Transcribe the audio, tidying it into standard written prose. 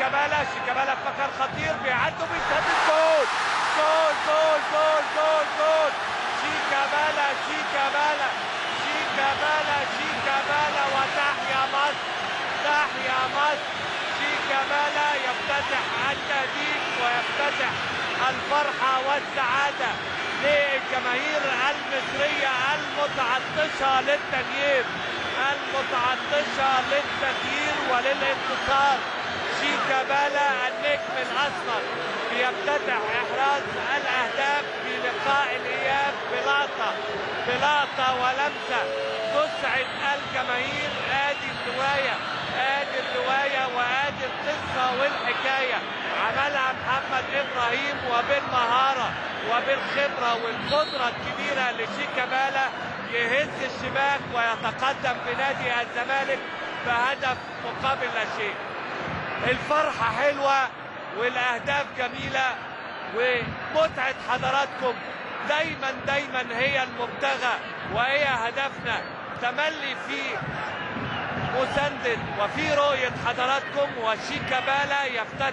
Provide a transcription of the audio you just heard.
شيكابالا، شيكابالا في مكان خطير، بيعدوا بيسدد، جول جول جول جول جول جول. شيكابالا شيكابالا شيكابالا شيكابالا، وتحيا مصر، تحيا مصر. شيكابالا يفتتح التهديف ويفتتح الفرحة والسعادة للجماهير المصرية المتعطشة للتغيير، المتعطشة للتغيير وللانتصار. شيكابالا النجم الأسمر بيفتتح إحراز الأهداف في لقاء الإياب بلقطة، بلقطة ولمسة تسعد الجماهير. آدي الرواية، آدي الرواية وآدي القصة والحكاية، عملها محمد إبراهيم وبالمهارة وبالخبرة والقدرة الكبيرة لشيكابالا يهز الشباك ويتقدم بنادي الزمالك بهدف مقابل لا شيء. الفرحة حلوة والأهداف جميلة، ومتعة حضراتكم دايما دايما هي المبتغى وهي هدفنا، تملي في مساندة وفي رؤية حضراتكم. وشيكابالا يفتتح